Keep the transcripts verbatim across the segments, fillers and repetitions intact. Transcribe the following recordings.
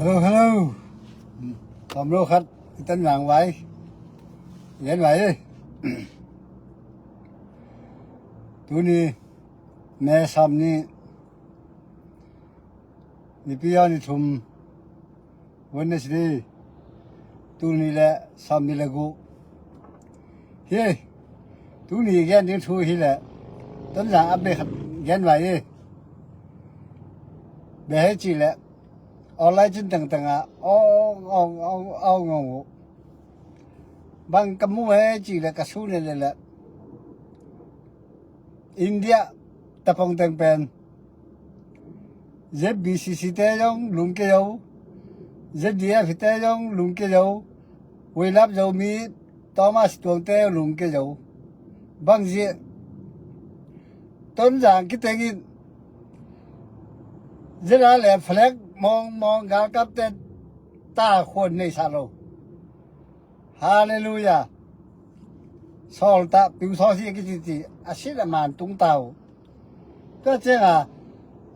Hello, hello. Tom lo khat i tan nang vai. Yan vai. Tuni me sam ni, ni pia ni thum, Wednesday. Tuni le sam ni le gu. Hi. Tuni gen ding thu hi le. Ton zang a be khat gen vai. Be he chi le. Online cin tengteng a ong ong ong ong ong uh. Bang ka mu he ci le ka su ne le le. India tapong teng pen Z B C C te zong lungke zo, Z D F te zong lungke zo, Weilap Zomi Thomas Tuangte lungke zo. Bang zia Tonzang kitengin zira le flag mawngmawng galkapte ta khuan nei sa lo. Halleluia. Sawltak piu sawsi a kititi a sin a man tungta uh. Tua cianga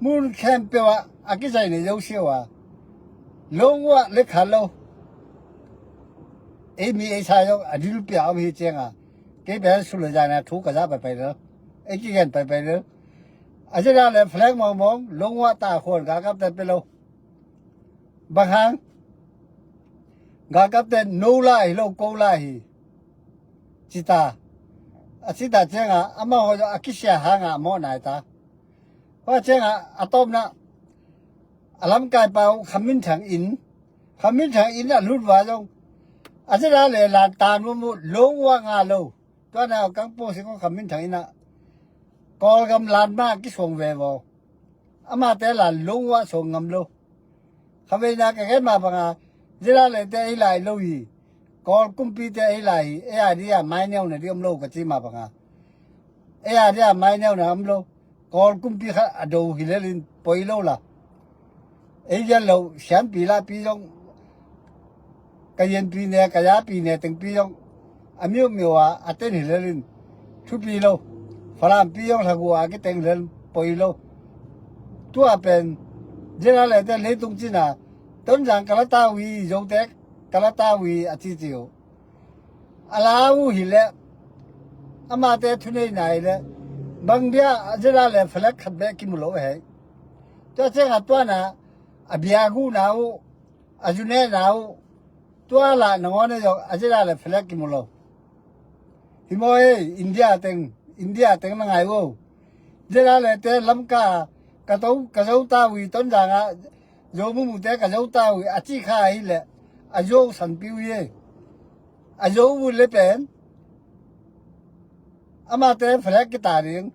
mun khempeuh ah a kizai nei zo sia uh a longua le khan lo. Ei mi ei sa zong a dilpia om hi cianga kei pen sula zana thu ka za paipai lo. Ei kigen paipai lo. A zira le flag mawngmawng longua ta khuan galkapte pe lo. Bang hang galkapte no la hi lo ko la hi. Cita a cita cianga amaho a kisia hanga mawh nai ta. Hua cianga a tawpna a lamkai pau khamin thang in khamin thang in a lut va zong a zira le lan tan mu mu longua nga lo. Tua na kang po si ko khamin thang in a Kawlgam lan ma kisuang ve vaw. Amate lan longua suang ngam lo. Khaveina ka gen ma banga zira le te ei lai lo hi. Kawl kumpi te ei lai hi. Ei a dia mai neu na di om lo ka ci ma banga ei a dia mai neu na om lo. Kawl kumpi kha a do hi lelin poi lo la. Ei gen lo siampi lapi zong ka yenpi ne ka yapi ne tengpi zong a miumiu a a ten hi lelin thupi lo. Falampi zong hlagu a kiteng lel poi lo. Tua pen zira le te leitung cina Tonzang kalata wi zote kalata wi a cici uh. A la uh hi le amate thunei nai le bang bia a zira le felek khat beh kimu lo hei. Tua cianga tuana a bia gu na uh a zune na uh tua la nangawn a zong a zira le felek kimu lo. Hi maw ei India teng India teng na ngai uh. Zira le te lamka ka to ka zo ta wi Tonzang a zo mumute ka zo ta wi a ci kha hi le a zo sanpi wi ei. A zo wi le pen amate felek kita ding.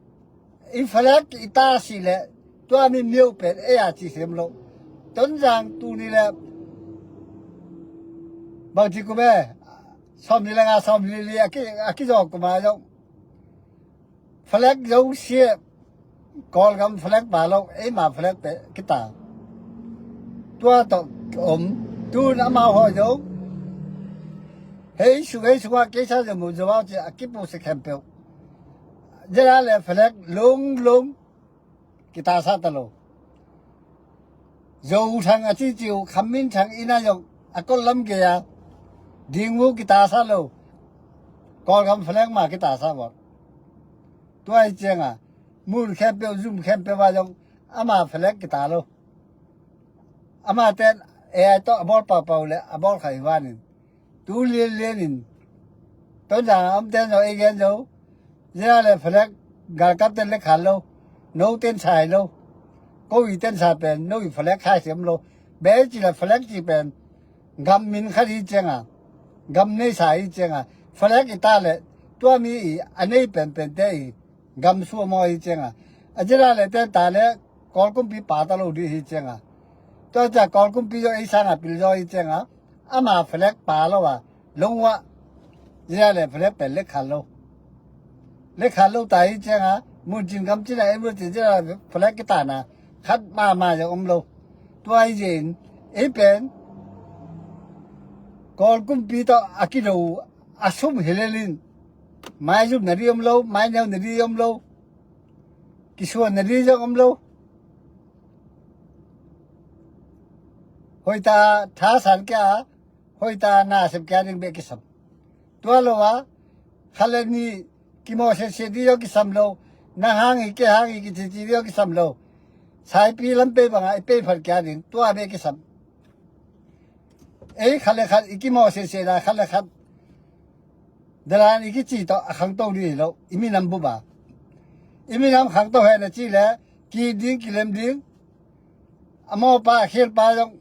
I felek i ta si le tua mi miu pen ei a ci sem lo. Tonzang tuni le bang ci kume sawm ni le nga sawm ni li a ki a ki zo kuma zong felek zo sia Kawlgam felek ba lo ei ma felek pe kita. Tua to om tun ama ho zo. Hei su hei su wa kei sa zo mu zo wa ci a kipu se khempeuh. Zira le felek lung lung kita sa ta lo. Zo thang a cici uh khamin thang ina zong a kol lam gei a ding mu kita sa lo. Kawlgam felek ma kita sa bawt. Tua hi cianga mun khempeuh zum khempeuh a zong ama felek kita lo. Ama ten ei ai tawh a bawl paupau le a bawl kha hi vanin tu lianlianin Tonzang a omten zo ei gen zo. Zira le felek galkapten le khan lo. No ten sai lo. Ko i ten sa pen no i felek khai siam lo. Be ci le felek ci pen gam min khat hi cianga gam nei sa hi cianga felek i ta le tua mi i a nei penpente i gam suamaw hi cianga a zira le ten ta le Kawl kumpi pa ta lo dih hi cianga tua cia Kawl kumpi zo ei sanga pil zo hi cianga ama felek pa lo a longua zira le felek pen le khan lo. Le khan lo ta hi cianga mun cin gam cina ei mu cin zira le felek kitana khat mama zong om lo. Tua hi zin ei pen Kawl kumpi tawh a kido a sum hi lelin mai zum na di om lo mai neu na di om lo. Kisuan na di zong om lo. Hoihtak thasan kia, hoihtak nasem kia ding beh kisam. Tua lo a, khat le nih kimawh sese ding zong kisam lo. Nang hang hi, kei hang hi, kicici ding zong kisam lo. Saipi lampei bangah i pei phat kia ding, tua beh kisam. Ei khat le khat i kimawh sese na, khat le khat dalan i kici tawh a khangto ding hi lo, i minam bup a. I minam khangto hen a cih leh, ki-it ding, kilem ding, a mawhpa a khialpa zong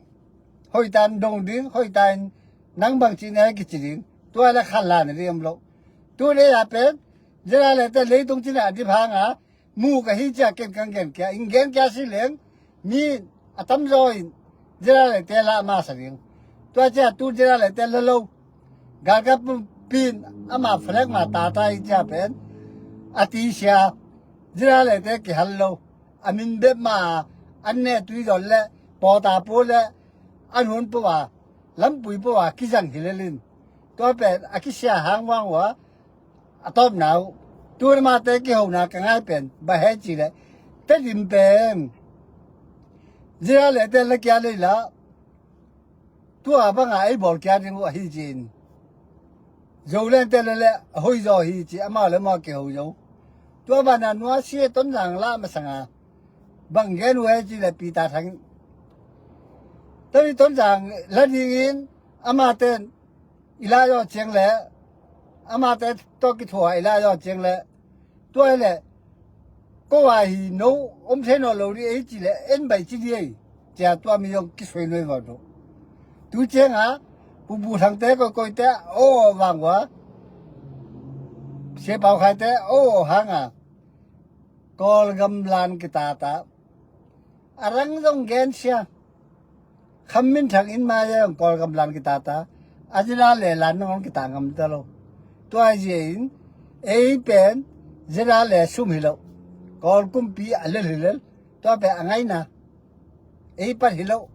hoihtak in dong ding, hoihtak in nang bangci na hi kici ding. Tua le khanlana ding om lo. Tuni a pen ZRA lete leitung cinah a dip hanga mu ka hi cia ken kang gen kia, in gen kia si leng mi a tamzaw in ZRA lete lah masa ding. Tua cia tu ZRA lete la lo, galkap pin ama flag ma tata hi cia pen a tisia, ZRA lete kihal lo. A min bep ma an ne tui zon le pawta pu le an hun pu a lampui pu a kizang hi lelin. Tua pen a kisia hang vang ua a tawpna uh. Tun amate kihona ka ngai pen ba he ci le, Tedim pen ZRA lete la kia lei la, tua banga ei bawl kia ding uh ahi cin. Zoland te le le a hoizaw hi ci, amau le amau a kiho zo. Tua bana nuasia Tonzang lah masanga bang gen uh he ci le Peter Thang in, tami Tonzang la dingin amaten i lah zawh ciang le, amate tawh kithua i lah zawh ciang le, tua hi le ko a hi no om thei nawn lo dih ei ci le en bai ci dih ei. Cia tua mi zong kisoi nuai vaw duh. Tu cianga Pu Bu Thangte koikoite aw aw vang ua, Sia Pau Khaite aw aw hanga Kawlgam lan kitata a rang zong gensia. Kham Min Thang in mai zong Kawlgam lan kitata, a ZRA le lan nangawn kita ngamta lo. Tua hi zia in ei pen ZRA le sum hi lo, Kawl kumpi a lel hi lel. Tua pen a ngaina, ei pat hi lo.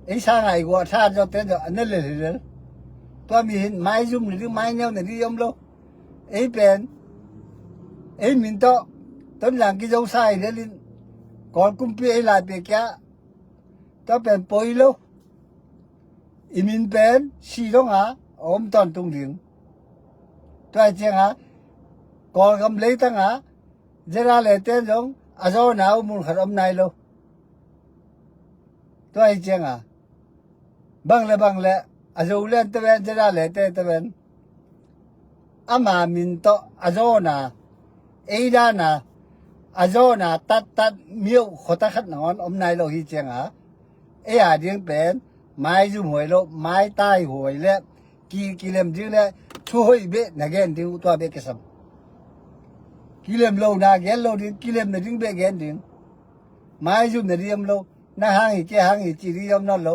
Ei sanga i guah tha zawte zaw a na lel hi lel. Tua mi hin maizum na ding, maineu na ding om lo. Ei pen ei min tawh Tonzang kizosa hi lelin Kawl kumpi ei lai pia kia, tua pen poi lo. I min pen si donga a om tawntung ding. Tua hi cianga Kawlgam leitanga ZRA le ten zong a zawna uh mun khat om nai lo. Tua hi cianga bang le bang le a Zoland te ven, ZRA le te te ven ama min tawh a zawna, ei dana a zawna tattat miuh khuata khat nangawn om nai lo hi cianga ei a ding pen maizum huai lo, maitai huai le ki, kilem ding le thu hoih beh na gen ding uh tua beh kisam. Kilem lo na gen lo ding, kilem na ding beh gen ding. Maizum na ding om lo, na hang hi, kei hang hi ci ding om nawn lo.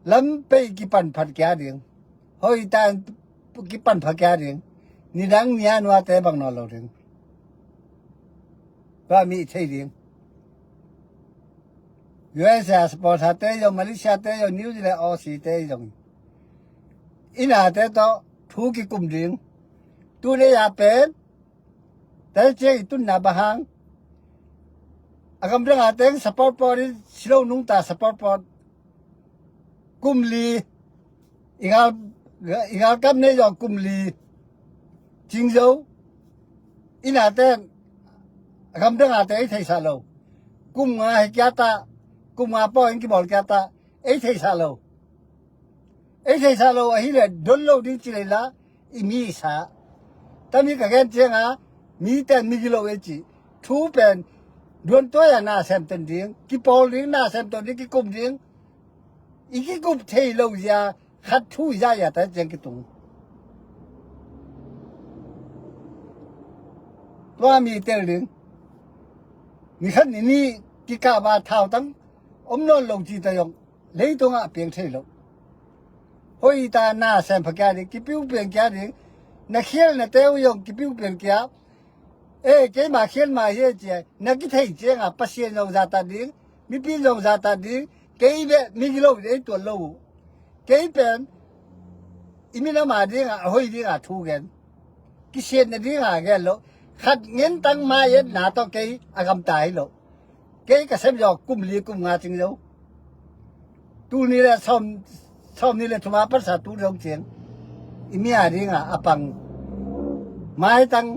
Lam pei kipan phat kia ding, hoihtak kipan phat kia ding. Nidang nia nuate bang nawn lo ding. Tua mi thei ding. U S A supporter te zong, Malaysia te zong, New Zealand, Aussie te zong inate tawh thu kikum ding. Tuni a pen tel ciang i tunna bang hang, a gamdang a teng support pawt in silo nungta support pawt. Kum li i gal, i galkap nei zong kum li cing zo. Inate a gamdang a teng ei theisa lo. Kum nga hi kia ta, kum nga pawh in kibawl kia ta, ei theisa lo. Ei theisa lo ahile don lo ding ci leila i mi i sa. Tami ka gen cianga mite migilo ei ci. Thu pen duantuai a na semton ding, kipawl ding, na semton ding, kikum ding. I kikup thei lo zia khat thu i zah zia ta ciang kitung. Tua mi tel ding. Ni khat ni nih kikahba thautang om nawn lo ci ta zong leitungah a piang thei lo. Hoihtak na sem pha kia ding, kipiu piang kia ding. Na khialnate uh zong kipiu piang kia. E, keima khial mah hi e cia na kithei cianga Pasian zong zahtat ding, mipi zong zahtat ding. Kei beh migilo in ei tuat lo uh. Kei pen i minam a dinga a hoih dinga thu gen, kisiatna dinga gen lo. Khat ngentang mai-etna tawh kei a gamta hi lo. Kei ka sem zawh kum li kum nga cing zo. Tul nih le sawm, sawm nih le thum a patsa tul zong ciang i mi a dingah a pang maitang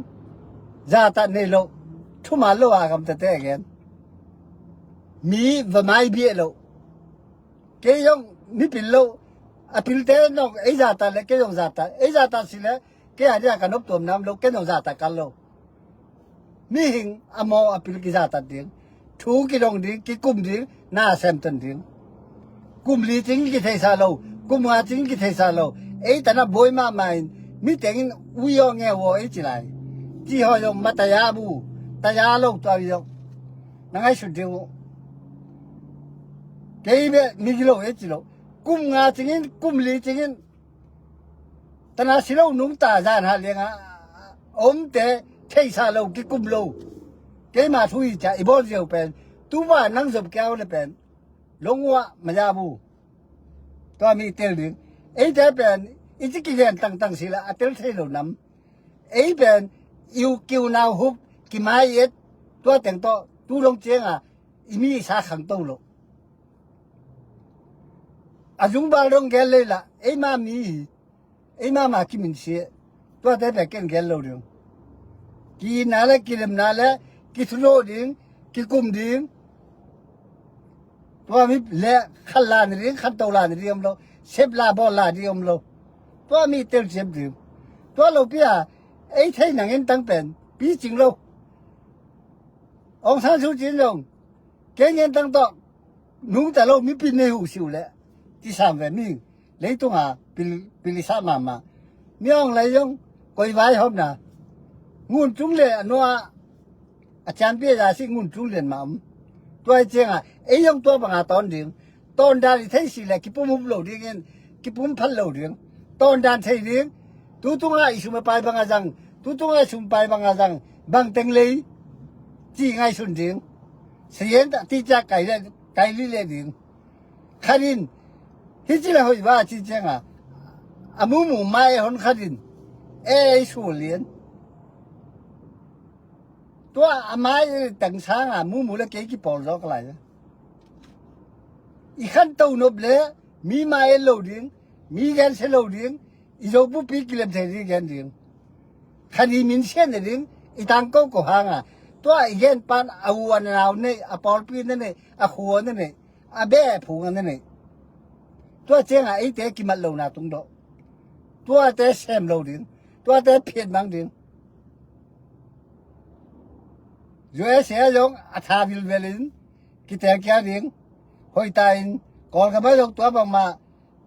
zahtak nei loh, thuman lo a gamtate a gen. Mi va mai biah loh. Kei zong mi pil loh. A pilte zong ei zahtak le kei zong zahtak, ei zahtak si le kei a dingah ka noptuam nam lo, kei zong zahtak kal lo. Mihing a maw a pil kizahtak ding, thu kidong ding, kikum ding, na semton ding. Kum li cing kitheisa lo, kum nga cing kitheisa lo. Ei tana buai mahmah in, mi tengin ui aw ngeu aw ei ci lai. Ci hawi zong ma taya bu, taya lo tua wi zong na ngaihsut ding uh. Kei beh mi gilo ei ci lo. Kum nga cingin, kum li cingin, tana si lo nungta zan ha lianga omte theisa lo, kikum lo. Keima thu hi cia i bawl ziau pen, tuba nang zop kiau le pen long uah maza bu. Tua mi tel ding. Eite pen i ci kigen tangtang sila a tel thei lo nam. Ei pen i u kiu nau hup kimai et. Tua teng tawh tu long cianga i mi i sa khangto lo. A zungbal dong gel lei lah eima mi hi. Eima ma kimin si. Tuate pe ken gel lo ding. Kiitna le kilemna le kithulo ding, kikum ding. Tua mi le khan la ni ding, khan to la ni ding om lo, sep la bawl la ding om lo. Tua mi tel siam ding. Tua lo pia ei thei nangin tang pen pi cing lo. Aung San Suu Kyi zong kei ngen tang tawh nungta lo mipi nei hu siu le ci sam ve mi leitunga pil, pil i sa mama. Mi awng lai zong koi vai hopna ngun cung le a nua a cianpi a za si ngun cung lian ma om. Tua i cianga ei zong tua banga tawn ding. Tawndan i thei si le kipum hup lo dingin kipum phat lo ding. Tawndan thei ding. Tutunga i sum a pai banga zang, tutunga i sum pai banga zang, bang teng lei ci ngaihsun ding. Sayen ta ti cia kai le, kai li le ding. Khanin hi ci le hoi ba ci cianga a mumu mai hon khanin e ei su lian. Tua a mai tang sanga mumu le kei kipawl zawk lai. I khan to nop le mi mai lo ding, mi gen se lo ding, i zo pupi kilem thei ding gen ding. Khan i min sian na ding i tang ko ko hanga. Tua i gen pan a u a nau nei, a pawlpi na nei, a khua na nei, a be a phunga na nei. Tua cianga eite kimat lo na tung dawh. Tuate sem lo ding. Tuate phiat mang ding. U S A zong a tha vilvelin kiteng kia ding. Hoita in Kawlgam a zong tua bangmah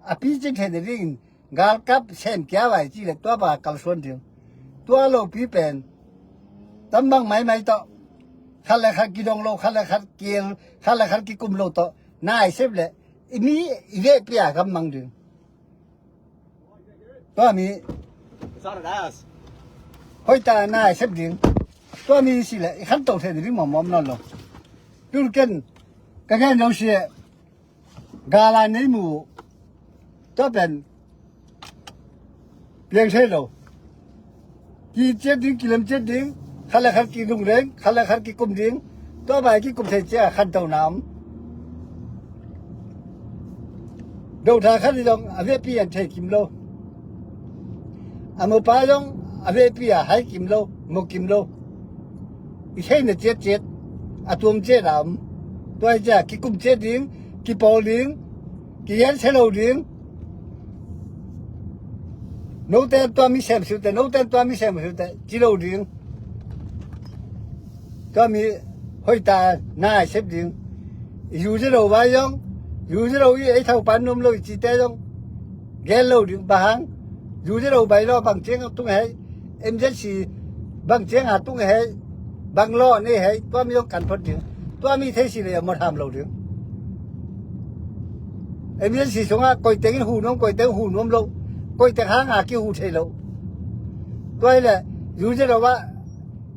a picing thei na dingin galkap sem kia vai ci le tua bang a kalsuan ding. Tua lopi pen tambang maimai tawh khat le khat kidong lo, khat le khat kiel, khat le khat kikum lo tawh nai sep le i mi i vehpi a gam mang ding. Tua mi hoita nai sep ding. Tua mi si le i khan to thei ding mawmawm nawn lo. Tun ken ka gen lo si e. Gala nei mu. Tua pen piang thei lo. Ki ciat ding, kilem ciat ding, khat le khat ki lung reng, khat le khat ki kum ding. Tua bai ki kum thei cia khan to nam. Do tha khat zong a vepi an thei kim lo. A mo pa zong a vepi a hai kim lo, mo kim lo. I thei na ciat ciat, a tuam ciat a om. Tua cia ki kum ciat ding, ki pawl ding, ki yan se lo ding. Note tua mi sem siute, note tua mi sem siute ci lo ding. Tua mi hoita nai sep ding. I zu ze lo vai zong, zu ze lo i ei thau pan nom lo i cite zong gen lo ding. Bang hang zu ze lo bai lo bang ciang tung hei, M Z C bang ciang a tung hei, bang lo nei hei, tua mi zong kan phot ding. Tua mi thei si le a mot ham lo ding. Emergency sungah koiteng in hu nuam, koiteng hu nuam lo, koiteng hanga kihu thei lo. Tua hi le zu ze lo ah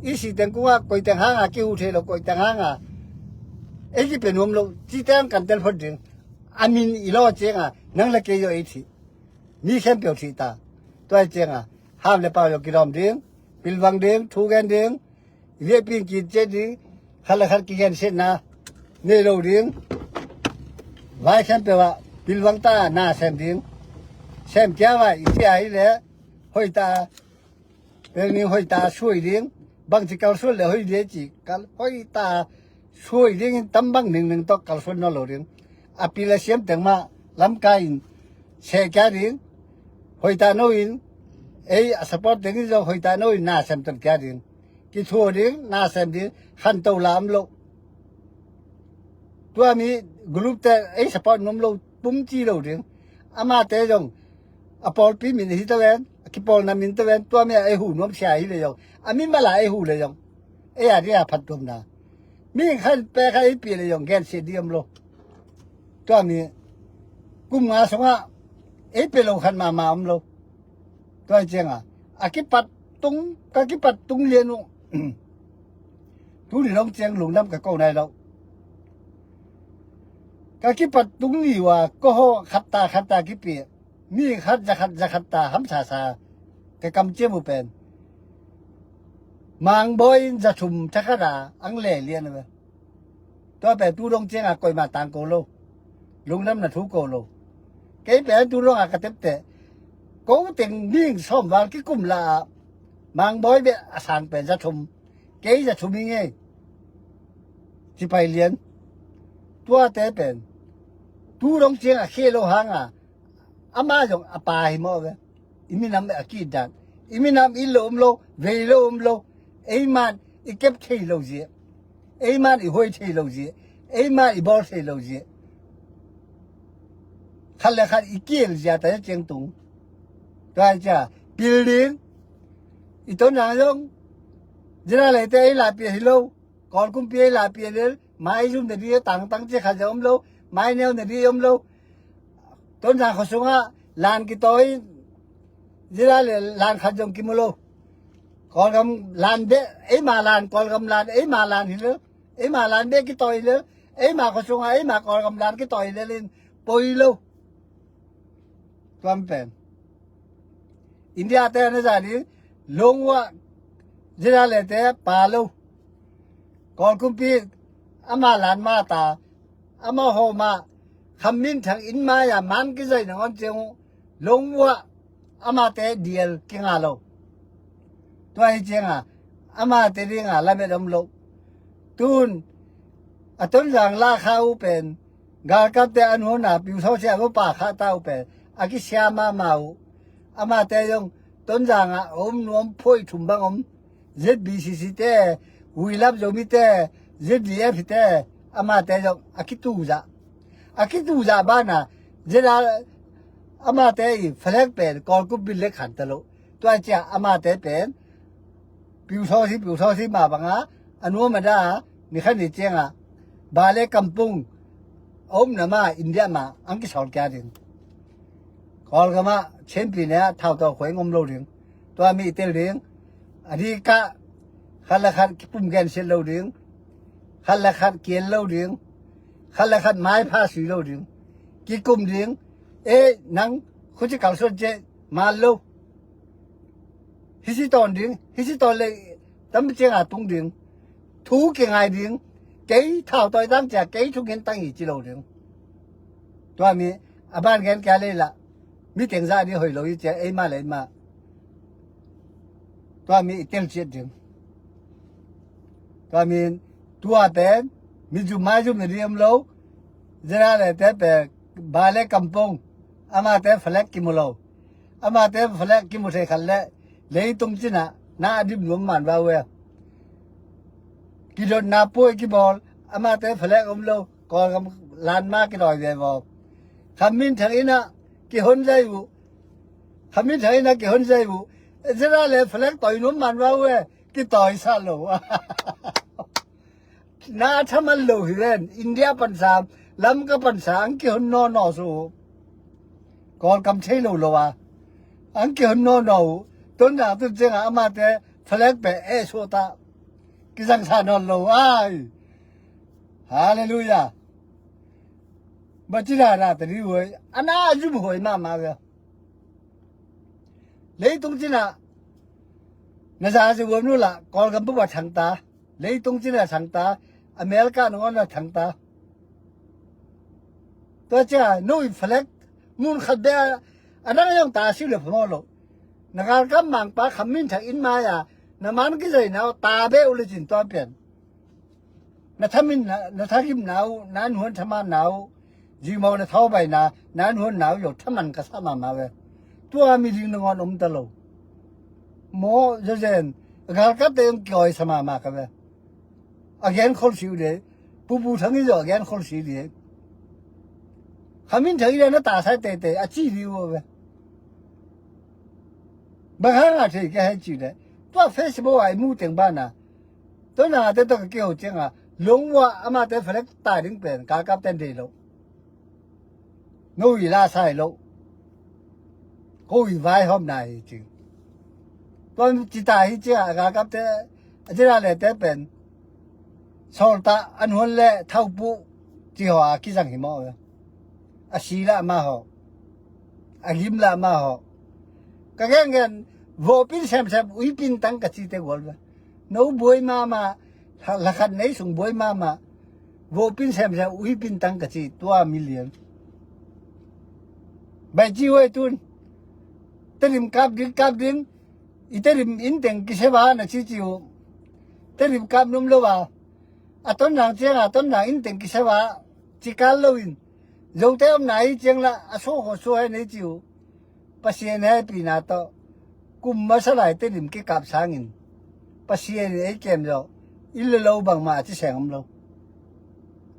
i siteng kungah koiteng hanga kihu thei lo, koiteng hanga ei kipia nuam lo. Citeng kan tel phot ding. A min i law cianga nang le kei zaw ei thih. Mi khempeuh thih ta. Tua hi cianga ham le pau zaw kidawm ding, pilvang ding, thu gen ding. I viahpi in kit ciat ding, khat le khat kigensiatna. nei lo ding. Vai khempeuh ah pilvang ta na sem ding. Sem kia vai i cia hi leh hoih ta, peng ning hoih ta suai ding. Bangci kalsuan le hoih ding ci kal hoih ta suai ding in tam bang ningning tawh kalsuan nawn lo ding. A pil a siam teng mah lamkai in seh kia ding. Hoih ta no in ei a support teng in zong hoih ta no in na sem ton kia ding. Kithuah ding, na sem ding, khanto la om lo. Tua mi group te ei support nuam lo pum ci lo ding. Amate zong a pawlpi min hi ta ven, a kipawlna min ta ven, tua mi a ei hu nuam sia hi le zong, a mi mala ei hu le zong, ei a dia phat tuamna mi khan pe kha ei pi le zong gen sia di om lo. Tua mi kum nga sungah ei pe lo khan mama om lo. Tua ciangah a kipat tung, ka kipat tung lian uh. Tuni dong ciang lungdam ka ko nai lo. Ka kipat tung ni uh a ko ho khat ta khat ta kipi, mi khat za khat za khat ta hamsasa ka kamciam uh pen Mang Bawi in za thum thakhat a ang le lian uh ve. Tua pen tu dong ciangah koimah tang ko lo, lungdamna thu ko lo. Kei pen tu dong a ka tepteh ko teng ming sawm val kikum la ah Mang Bawi beh a sang pen za thum, kei za thum hi ngei. Ci pai lian. Tuate pen tu dong ciangah khia lo hanga ama zong a pa hi mawh ve. I minam a ki-it dan, i minam it lo om lo, vei lo om lo. Eiman i kep thei lo zia, eiman i huai thei lo zia, eiman i bawl thei lo zia, khat le khat i kiel zia ta ciang tung. Tua cia pil ding. I ton nang zong zina leite ei la pia hi lo. Kawl kumpi ei la pia lel, mai zum na di tang tang ci khat zong om lo, mai neu na di om lo. Tonzang khuasungah lan kitawi zila le lan khat zong kimu lo. Kawlgam lan beh eima lan, Kawlgam lan eima lan hi lel, eima lan beh kitawi lel, eima khuasungah eima Kawlgam lan kitawi lel in poi lo. Tuam pen India te na zani longwa zila le te pa lo. Kawl kumpi ama lan mata ama homa khamin thang in maya man kizai nangon ciang uh longwa amate dial kinga lo. Tua hi cianga amate dinga lamet om lo. Tun a Tonzang la kha uh pen galkapte an hona piuthawsia va pa kha ta uh pen a kisia mahmah uh. Amate zong Tonzanga a om nuam phuai thum bang om. Z B C C te, Huilap Zomi te, Z D F te, amate zong a kituzah, a kituzah bana zeda amate i flag pen Kawlkup bil le khan ta lo. Tua cia amate pen piuthawsi piuthawsi ma banga a nuam a da ni khan ni cianga ba le kampung a omna ma India ma ang kisawl kia ding. Kawlgama champion a thautau khuai ngom lo ding. Tua mi i tel ding. A dikah khat le khat kipum gensiat lo ding, khat le khat kiel lo ding, khat le khat maipha sui lo ding. Kikum ding. E, nang khuci kalsuan ciah mal lo. Hisi tawn ding, hisi tawn le tampi cianga tung ding. Thu kingai ding. Kei thau tawi tang cia kei thu gen tang hi ci lo ding. Tua mi a ban gen kia lei la mi tengzah ni hoi lo hi cia eima le eima. Tua mi i tel ciat ding. Tua mi tua pen mi zum mai zum na ding om lo. Zena le te pe ba le kampong amate falek kimu lo. Amate falek kimu thei khat le leitung cina na a dim nuam man va ue. Kidotna puai kibawl amate falek om lo. Kawlgam lan ma kidawi ve vaw. Khamin thang ina kihon zai uh. Khamin thang ina kihon zai uh. Zena le falek tawi nuam man va ue. Kitawi sa lo. Na thaman lo hi ven India pansa, Lamka pansa ang kihon nawnaw su. Kawlkam thei lo lo a ang kihon nawnaw uh. Tun na tun cianga amate falek pe e suta kizang sa nawn lo ai. Halleluia. Bacina na tadi huai ana zum huai mama ve. Leitung cina na za zi huam nula Kawlkam buba thangta. Leitung cina thangta, America nungona thangta. Tua cia no i flag mun khat bia a dang yong ta si le phamawh lo. Na galkap mangpa khamin thak in mai a na man kizai na ta be u le cin tua pian. Na thamin na thagim na u na nuan thaman na u. Jimau na thau bai na na nuan na u yo thaman ka sa mama ve. Tua mi ding na ngon om ta lo. Mo zazen galkap te yong kioi sa mama ka ve. A gen khol si u de. Pupu thang i zo a gen khol si de. Khamin thak i de na ta sai tete a ci di u ve. Bang hang a thei ke hai ci de. Tua Facebook ai mu teng bana. Tua na te to ke ho chenga. Long wa ama te flag ta ding pen ka kap ten de lo. No i la sai lo. Ko i vai hom na hi cing. Tua ci ta hi chinga ka kap te. A ci la le te pen. Sol ta an hon le thau pu. Ci ho a ki zang hi mo. A si la ma ho. A gim la ma ho. Ka gen gen vo pin sem sem ui pin tang ka ci te gol ve. No buai mama. Lakhat nei sung buai mama. Vo pin sem sem ui pin tang ka ci tua million. Bai ci huai tun. Telim kap ding kap ding. I telim in teng kise ba na ci ci u. Telim kap num lo ba. A ton nang ciang a ton nang in teng kise ba. Ci kal lo in. Zote om na hi ciang la a so ho so hai nei ci u. Pasian hepina tawh kum masa lai telim kikap sangin Pasian in ei kem zawh inn le lo bangmah a ci seng om lo.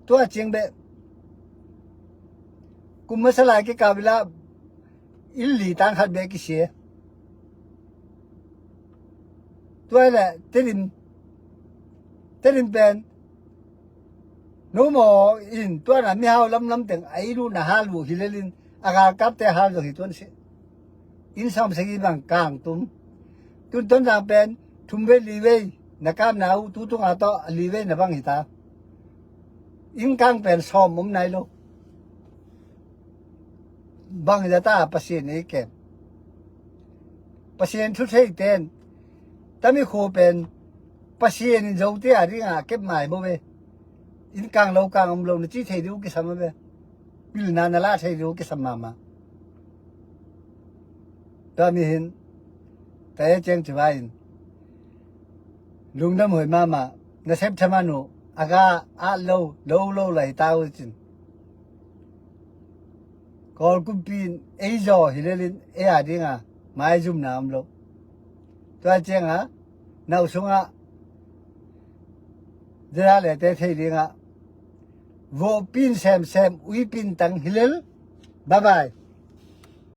Tua ciang beh kum masa lai kikap ila inn li tang khat beh kisia. Tua le telim telim pen no maw in tuana mihau lamlam teng a i luhna hal uh hi lelin a galkapte hal zong hi tuan si. Inn sawm segi bang kang tum. Tun ton zang pen thum vei li vei na kamna uh tu tunga tawh a li vei na bang hi ta. Inn kang pen sawm om nai lo. Bang hi ta Pasian ei kem. Pasian thu thei ten tami kho pen Pasian in zote a dinga kep mai bo ve. Inn kang lo kang om lo na ci thei ding uh kisam a ve. Pilna na la thei ding uh kisam mama. Tua mi hin ka e ceng ci vai in lungdam hoi mama na sep thaman uh a ga at lo lo lo lai ta uh cin. Kawl kumpi in ei zaw hi lelin ei a dinga maizumna om lo. Tua cianga na uh sungah zia le te thei dinga vohpin semsem uipin tang hi lel. Bye bye.